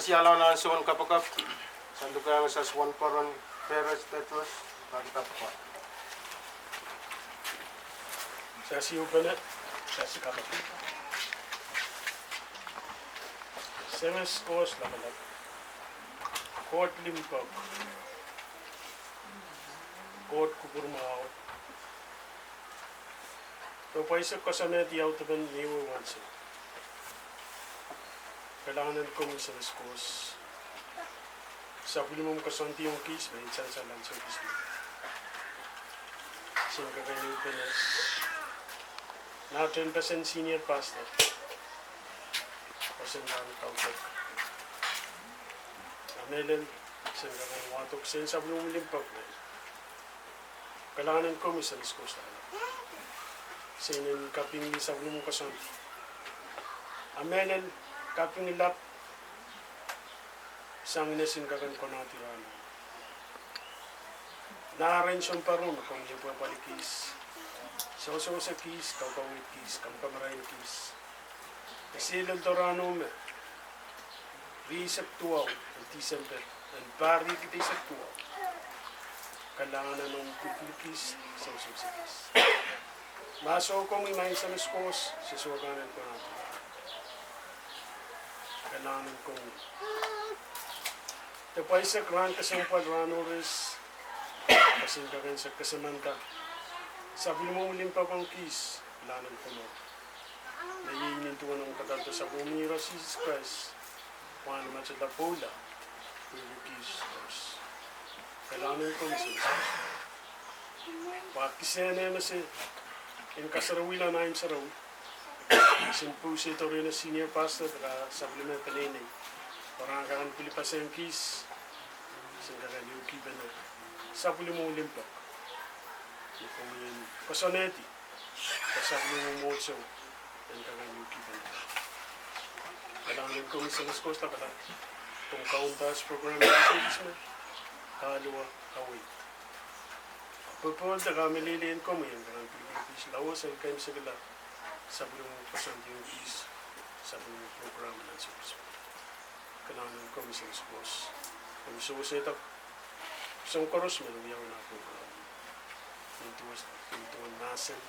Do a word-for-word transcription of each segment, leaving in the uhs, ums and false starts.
Sialahng nan soun kapakap, sang lukehiong sas wan paron Peres Petros, pahn kapakap. Sasi upene, sasi kapakap. Semes Koht Lapalap, Koht limpoak, Koht kupwur mwahu, pwe pwaisek koasoanehdi audepen mehwe wansou. Kalahngan en komwi Semes Koht, sapwellimomwi koasoandi ong kis me insensalahn sokis me. Sen kakaineupene nahte en pesen senior pastor, pesen rahn kaudok. A mehlel, sen kakaineupene wadohng sen sapwellimomwi limpoak me. Kalahngan en komwi Semes Koht Lapalap, sen en kapingki sapwellimomwi koasoandi. A mehlel, kapingki lap sang ni sen kakaineupene konehdi rahno. Nah ren sounpar o me komwi pwehpwalih kis, sewesewese kis, kaukaweid kis, kamakamarainih kis. Esehla doarano me rieisek duwau en Disempe, en pahr riekid eisek duwau. Kalahngan en omw pwilipwil kis, sewesewese kis. Mahso komwi maing Semes Koht, se sohte kan en konehdi. Kalahngan en komwi. De pwaisek rahn kesempwal rahno res, pwe sen kakaineupene se kesemanda sapwellimomwi limpoak ong kis, kalahngan en komwi. Me iei nin duwen omw kadaudohsang Samwomwi Sises Krais, Wahn Mwadangala, pwehki kis koaros. Kalahngan en komwi Semes Koht. Pwe kisehn emen se en kasarawihla nan imw sarawi, sen pwoson doarein senior pastor de sapwellime peneinei, pwe rahn kan pwilipasehng kis, sen kakaineupene sapwellimomwi limpoak. Ni komwi en koasoanehdi, pwe sapwellimomwi mwomwohdiso en kakaineupene. Kalahngan en komwi Semes Koht Lapalap, komw kaunda program en sokis me, kaluwa, kaweid. Popohl de kamehlele en komwi en kakaineupene kis, lao sen keimwseklahng sapwellimomwi koasoandi ong kis, sapwellimomwi program en sokis me. Kalahngan en komwi Semes Koht, komw sewesehda soahng koaros me wiawi nan program. Nin duwen, nin duwen mahsen,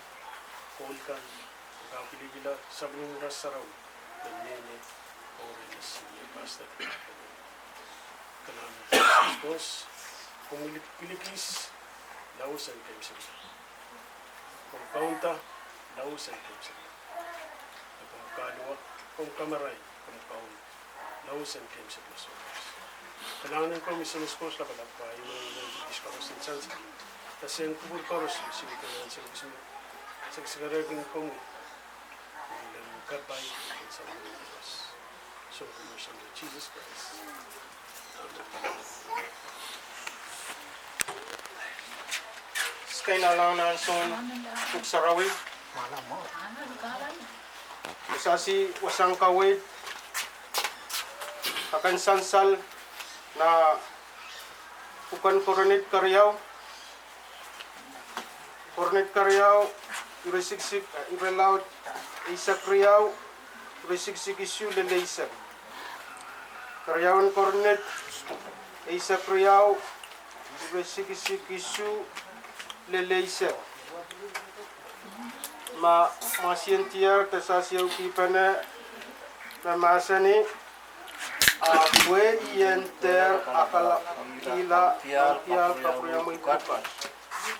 koul kan, kapilipwila sapwellimomwi ras sarawi, me nene, oh rehn senior pastor. Kalahngan en komwi Semes Koht, komw pwilipwil kis, lao sen keimwseklahng. Komw kaunda, lao sen keimwseklahng. Komw kaluwa, komw kamarain, komw kaun, lao sen keimwseklahng soahng koaros. Kalahngan en komwi Semes Koht Lapalap, pwe ahi me len kis koaros en sansal, de sen kupwur koaros, silikan ansou kis me, sek sekerehkin komwi, len kapai, en sansal. Soh, Sises Krais. Skei nalahng nan soun Pwuhk Sarawi. Sasi wasahn kaweid, akan sansal nan pwuken Korint keriau. Korint keriau, ire siksik, eh, ire laud eisek riau, ire siksik isuh lel eisek. Keriaun Korint, eisek riau, ire siksik isuh lel eisek. Ma, ma sien diar de sasi ehukipene, me mahsanih, ahpw I en dehr akalapkihla nan diar kapwuriamwei pwukat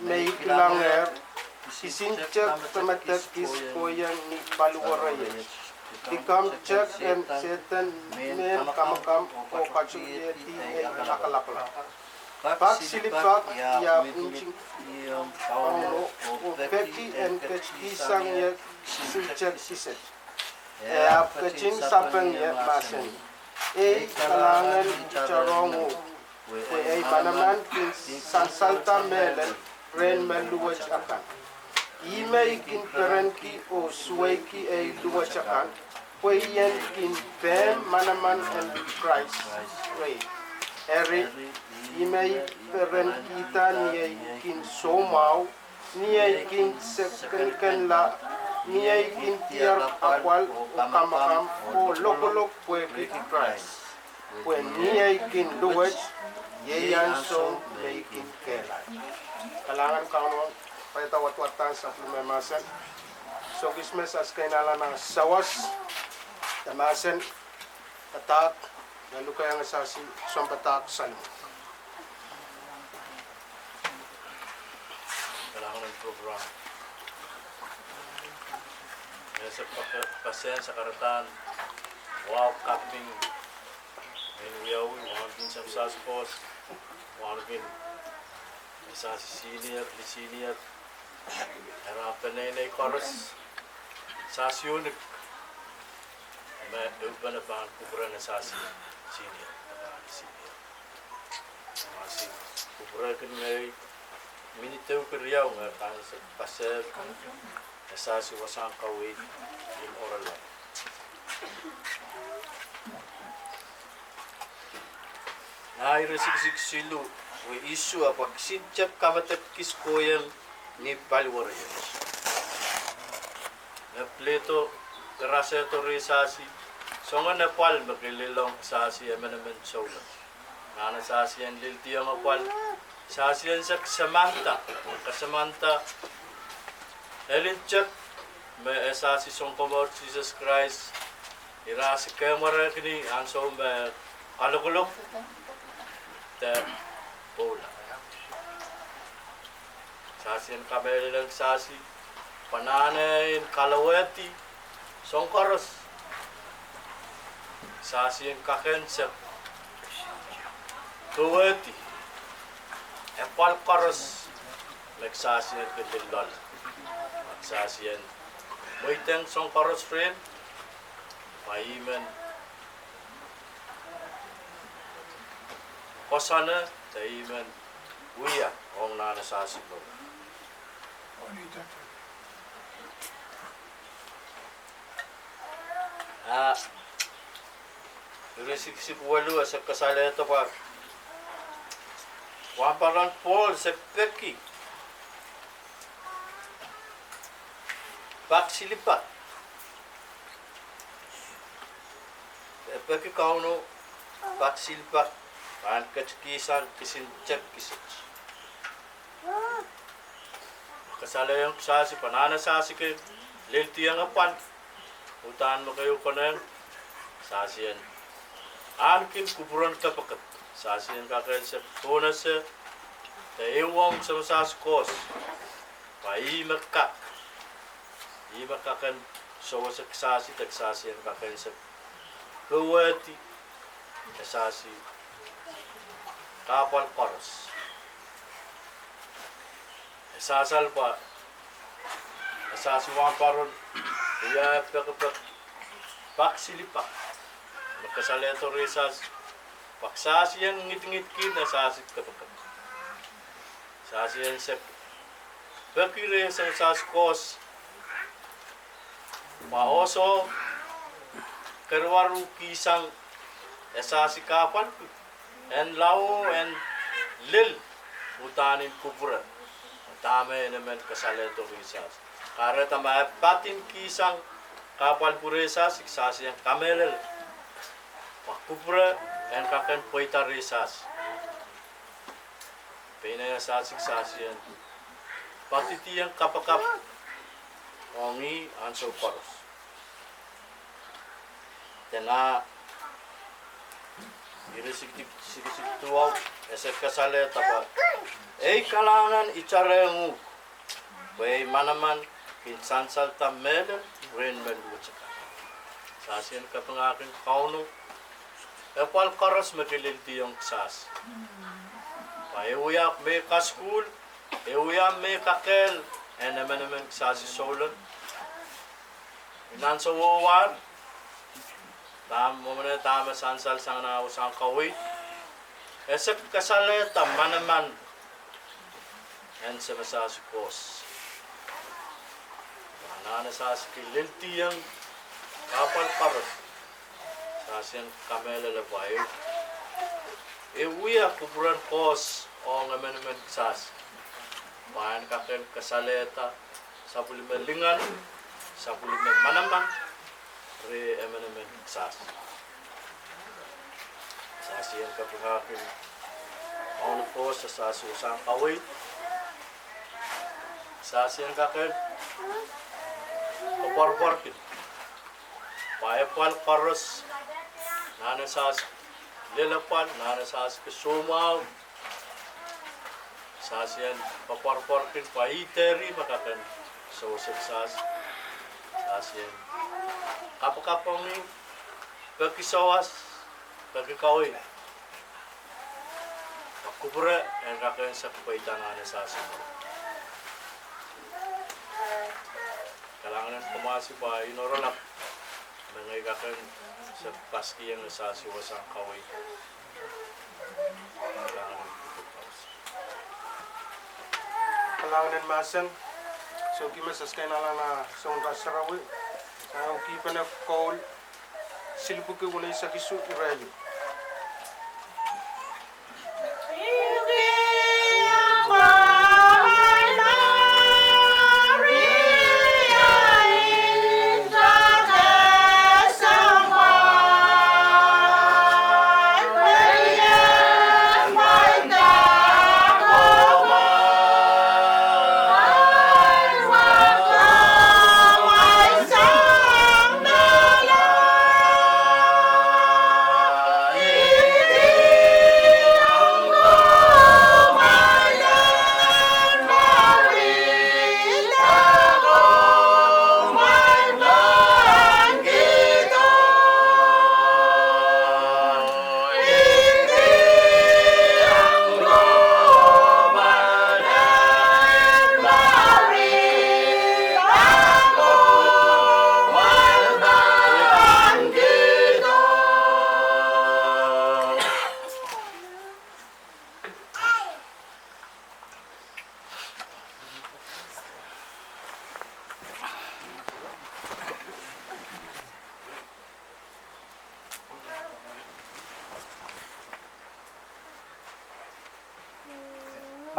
me I kilangehr, kisin tepda medek kis kohieng ni paliwere iet. Likamw tepda en Sehdan mehn kamakam oh katuliedi ei akalapala. Pak silipak I ahpw ntingdi Kauno oh peki en ketikihsang ie kisin tepda kiset. E ahpw ketin sapeng ie mahsanih, Ei kalahngan itarohng uhk, pwe ei manaman kin sansalda mehlel rehn me luwet akan. Ih me I kin perenki oh suweiki ei luwet akan, pwe I en kin pehm manaman en Krais rehi. Eri, ih me I perenkihda ni ei kin soumwahu, ni ei kin sekenikenla, ni ei kin diar apwal oh kamakam oh lokolok pwehki Krais. Pwe ni ei kin luwet, iei ansou me I kin kehlail. Kalahngan Kauno, pwe e wadwadahng sapwellime mahsen. Sokis me sas keinala nan sawas, de mahsen padahk, de lukehiong sasi sounpadahk salimen. Kalahngan en program. Ese pake-, pasehn sakaradahn, wahu kaping, en wiawi, wauneki Samsas Kos, wauneki Sasi senior, senior, eri peneinei koaros, sasi unik, me ehupene pahn kupwuren Sasi senior, pahn senior. Sasi kupwurehkin ngehi, minit ehu keriau ngehi pahn se-, pasehn, Sasi wasahn kaweid, en oaralap. Nah ire siksik siluh, wehwe isuh, ahpw kisin tep kamedek kis kohieng ni paliwere iet. Me Plato, karasehdo rehn Sasi, soangen apwal me kilel ong Sasi emenemen souleng. Anahne Sasi en lildiong apwal, Sasi en sek samanda, kasamanda, elin tep, me e Sasi Sounkomour Sises Krais, ira sek kemwarehkini ansou me kalokolok, de pwoula. Sasi en kamehlele Sasi, pwe anahne en kalowehdi, soahng koaros, Sasi en kak en sek, kowehdi, apwal koaros, me Sasi en kilel loale. Sasi en mweidehng soahng koaros rehn, pwe ih men koasoane, de ih men wia, ong anahne Sasi mour. Ah, ire siksik welu e sek kasalehda pwe, wahnpoaron Pohl sek peki, pak silipak. E peki Kauno, pak silipak, pahn ketikihsang kisin tep kiset. Kasalehiong Sasi pwe anahne Sasi kin lildiong apwal. Uhdahn me keieu konehng, Sasi en ahneki kupwuren kapakap. Sasi en kak en sek pohnese, de ehuong Samsas Kos, pwe ih me kak, ih me kak en sewese Sasi, de Sasi en kak en sek kowehdi, e Sasi kahpwal koaros. E sasal pwe, e Sasi wahnpoaron, ia e pekipek, pak silipak. Me kasalehdo rehn Sasi, pak Sasi en ngidingidki e Sasi pekipek. Sasi en sek peki rehn Samsas Kos, pwe oso keriwaru kihsang e Sasi kahpwal, en lao en lel, uhdahn en kupwure. Dahme en emen kasalehdo rehn Sasi? Kahrehda ma e padin kihsang kahpwal pwe rehn Sasi, Sasi en kamehlele, pwe kupwure en kak en pweida rehn Sasi. Pein e Sasi, Sasi en padidihong kapakap ong ih ansou koaros. Dene ire siksik, siksik duwau, e sek kasalehda pwe, ei kalahngan itarehng uhk, pwe ei manaman kin sansalda mehlel rehn me luwet akan. Sasi en kapingahkin Kauno apwal koaros me kilildiong Sasi. Pwe e wia me kasukuhl, e wia me kakehl en emenemen Sasi souleng. Ni ansou wehwehn, dahme mwomwen, dahme sansal sang nah wasahn kaweid, e sek kasalehda manaman en Samsas Kos. Anahne Sasi kin lildiong kahpwal koaros, Sasi en kamehlele pwe e wia kupwuren Kos ong emenemen Sasi. Pwe en kak en kasalehda sapwellime lingan, sapwellime manaman rehn emenemen Sasi. Sasien kapingahki ong Koht, sasien sang kaweid, sasien kak en koapworopworki pwe e pwal koaros, nan e sas lel apwal, nan e sas ke soumwahu, sasien koapworopworki pwe ih dehr me kak en sewese sas, sasien kapakap ong ih, peki sawas, peki kaweid, pwe kupwure en kak en sehse pweida nan e sas. Kalahngan en kumwail pwe ih nohralap me ngehi kak en sehse paskieng e sas sang kaweid. Kalahngan en mahsen, sohki me sehse kei nan ah soun rasarawi, sang kihpene koul, silipwiki weneisek isuh, ire ieu.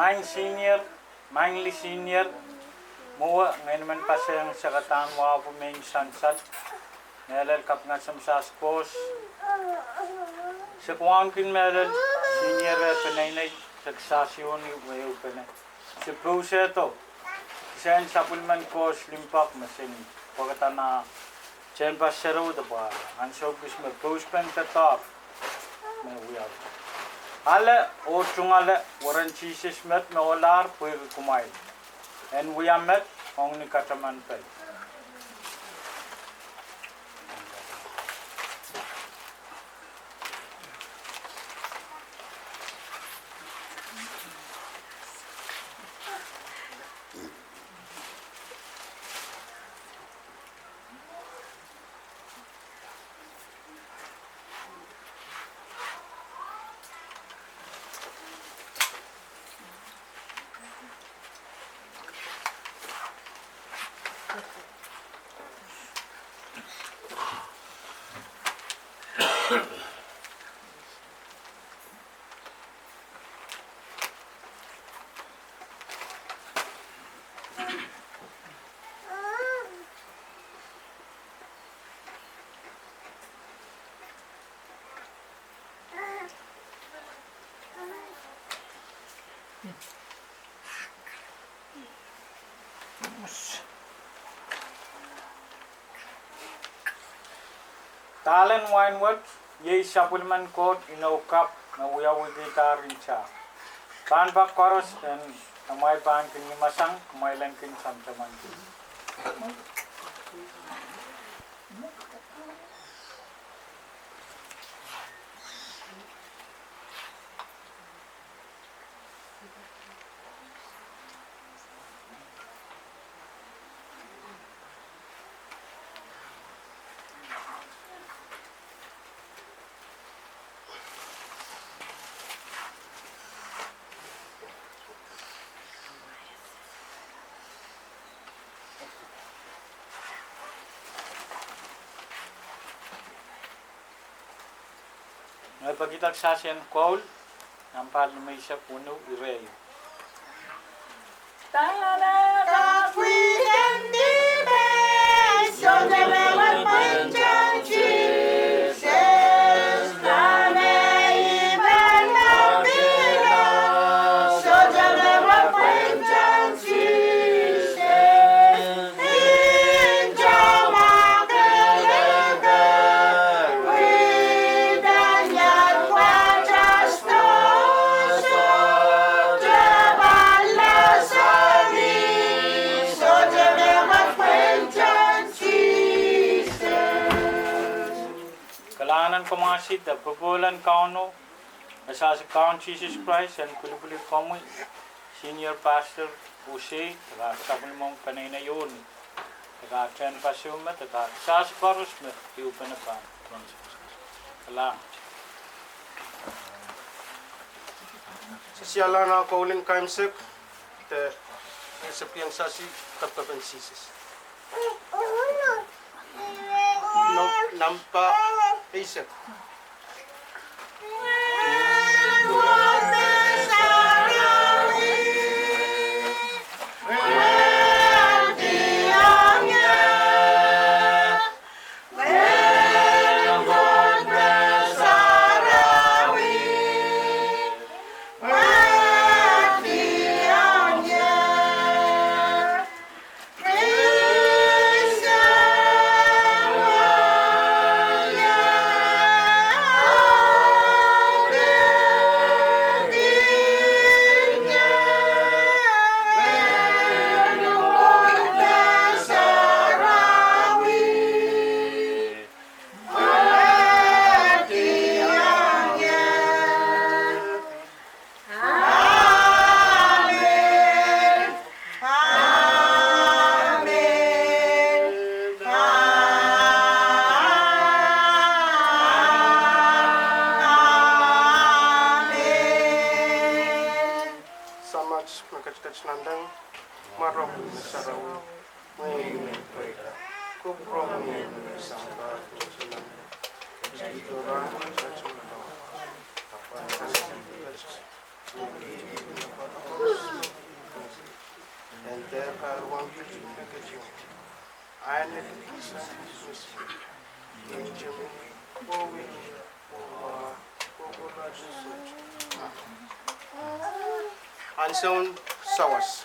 Maing senior, maing lih senior, mwowe ngehi men paseng sekadahn wahu pwe me sansal, mehlel kapinga Semsas Koht, se wauneki mehlel senior eh peneinei, se kisasiun ih wehupene. Se pousehdo kisehn sapwellimen Koht limpoak me sen pwekada nan tehnpas sero de pwe ansou kis me pouspen doadoahk me wiawi. Ale oh tungoale, weren Sises met me ohlahr pwehki kumwail en wia met ong ni kataman pei. Dahlen wain wet, iei sapwellimen Koht inou kapw me wiawihkihdahr nta. Pahn pak koaros en amwail pahn kin ngimasang, kumwail en kin tamataman. Ngehi pekihda kisasien koul, nambal limeisek weneu, ire ieu. Kamwahsihda popohl en Kauno, me sahse Kaun Sises Krais en pwilipwili komwi, Senior Pastor Usei, de kak sapwellimomwi peneinei Oni, de kak tehnpas ehu me, de kak sahse koaros me ehupene pahn. Kilang. Sisi, ahlo nan koul en kaimwiseik, de, eh, se pil sahse kapkapen Sises. No, nambwa eisek. Amen. Amen. Amen. Samat me ketiket nanleng, mwaromwi me sarawi, mwehi me pweida, kupwuromwi me sampah, Ansoun sawas.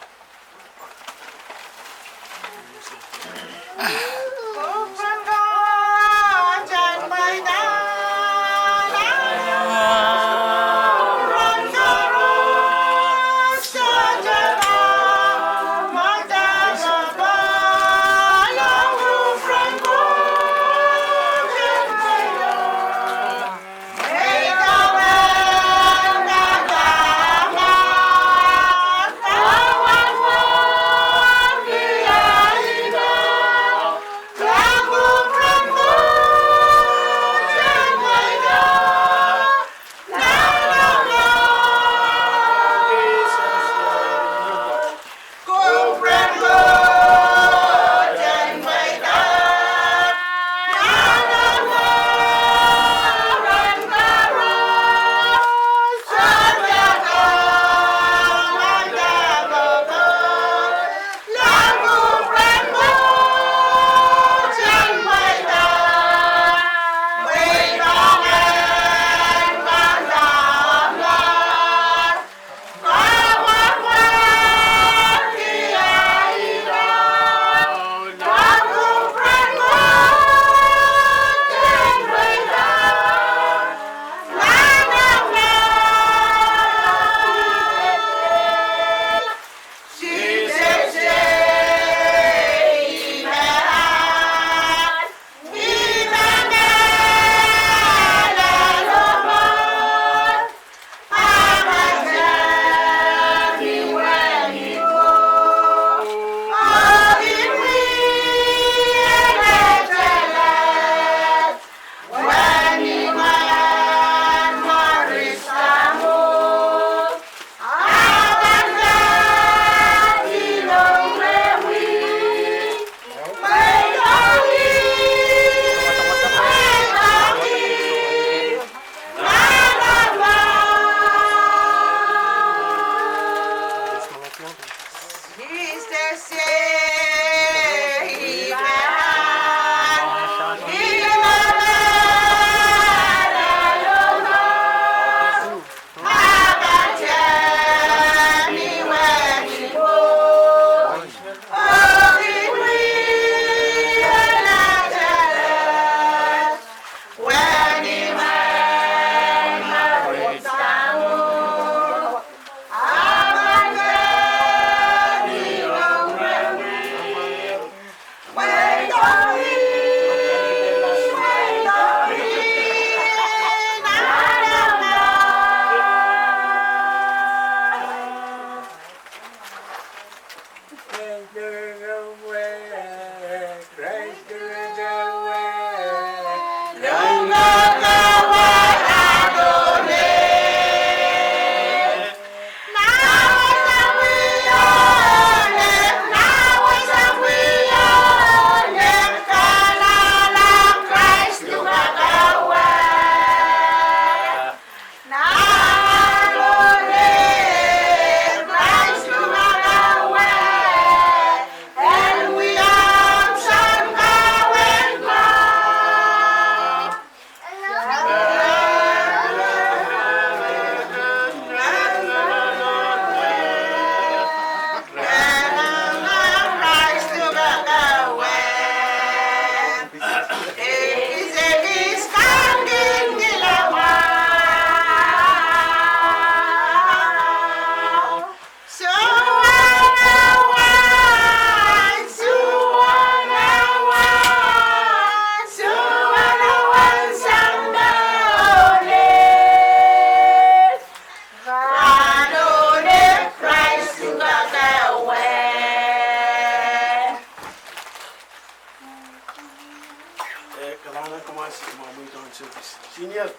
Senior,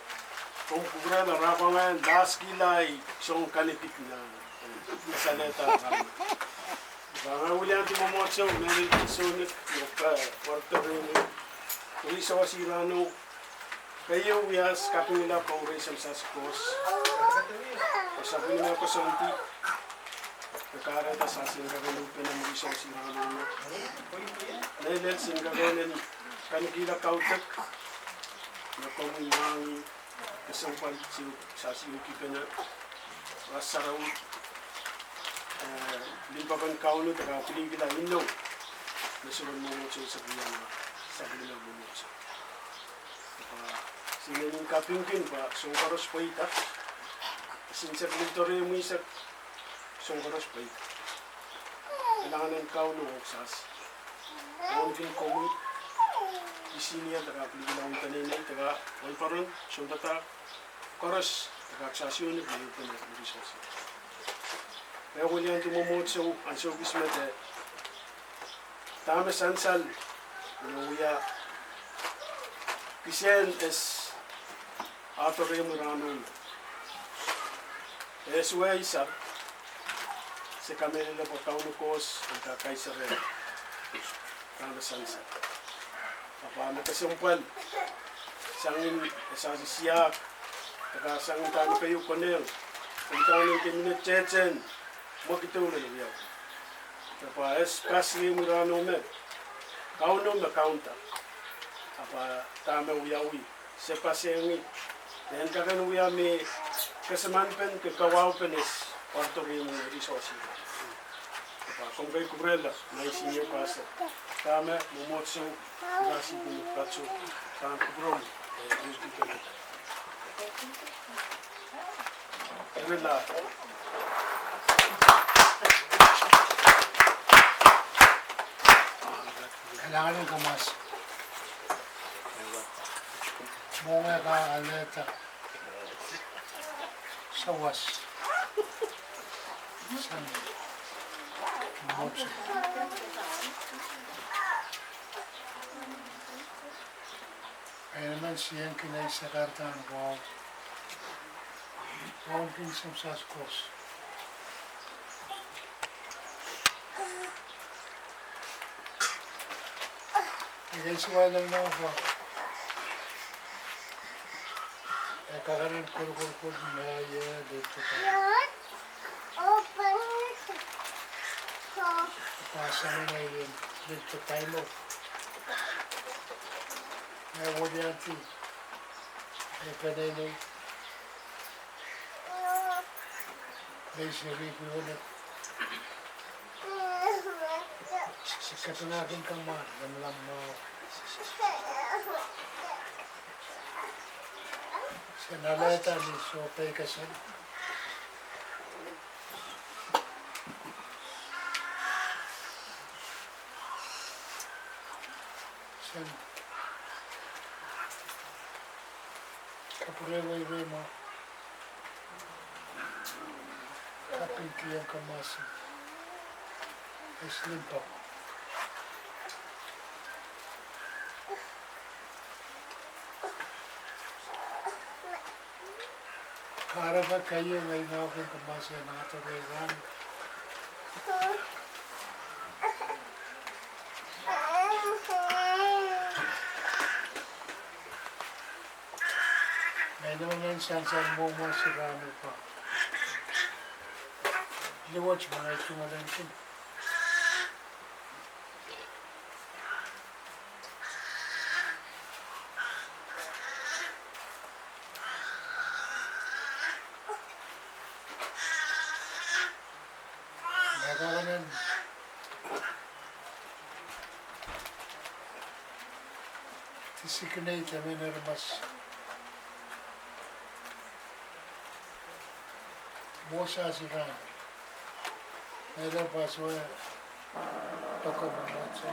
komw kupwurehla rahn wet, last kihla ei soun kanekid nan, eh, salehda rahn wet. Rahn wet wiliandi mwomwohdiso, mehlel soun, eh, pwarada rehmwi, resource rahno, keieu wiahs kapingkihla Congress M S S Course. Koasoi pwunome koasoandi, me kahrehda sahs en kak ehupene resource rahno. Mehlel sahs en kak ehupene, kanekihla kaudok, me komwi mwahngih, kesempwal, sahs en kipene, rasarawi, eh, limpoak en Kauno, de kak pwilikihla inou, me soun mwomwohdiso, sapwellime mwomwohdiso. Pwe, sine nin kapingki pwe soun koaros pweida, sine seri litorir mwisek, soun koaros pweida. Kalahngan en Kauno ong sahs. Ong kin komwi, senior, de kak pwilikihla peneinei, de kak ohl peren, sounpadahk koaros, de kak sahs en kin ehupene resource. E wiliandi mwomwohdiso, ansou kis me de dahme sansal, me wia kisehn S. Arthur Rehmwi rahno. E suwed sahs, se kamehlele pwe Kauno Koht en kak kaisihla dahme sansal. Ahpw me kesempwal, sangin e sahs siak, de kak sangin dahme keieu konehng, sangin dahme keieu mine tete, mwekid oh lel wiawi. Pwe S. Pas Rehmwi rahno me, Kauno me kaunda. Ahpw dahme wiawi, se pasengih, en kak en wia me kesempwalpen, kekawaupen S. Arthur Rehmwi resource. Ahpw komw kak kupwurehla, maing senior pastor. Dahme mwomwohdiso, rasipun patso, dahme kupwuramwail, eh, kalahngan en kamwas. Mwohng e kak alehda sawas. Sang mot. Emen siang kin ei sakaradahn wahu. Wahu kin M S S Course. Ekei suwaleng nohwa. E kak enen kurkurkur me ie lel pwukat. Pwe sang en ei lel pwukat mo. E wiliandi ei peneinei. Nei seri pwihn wene. Se kepinga kin kamwahu, lamalam mwahu. Se nalehda ni sohpeikasal. Sen kapwurehwei rehmwahu. Kapingkihong kamwasen. Eslimpo. Kahrepe keieu ngehi mwahu kin kamwasih en Arthur Rehmwi. Mehn emen sansal mwomwohdiso rahn pwukat. Liwet me ngehi tungoalenki. Mehkot en designate emen aramas mwo sahs iran. Mehlel pwe sohte pahn mwomwohdiso.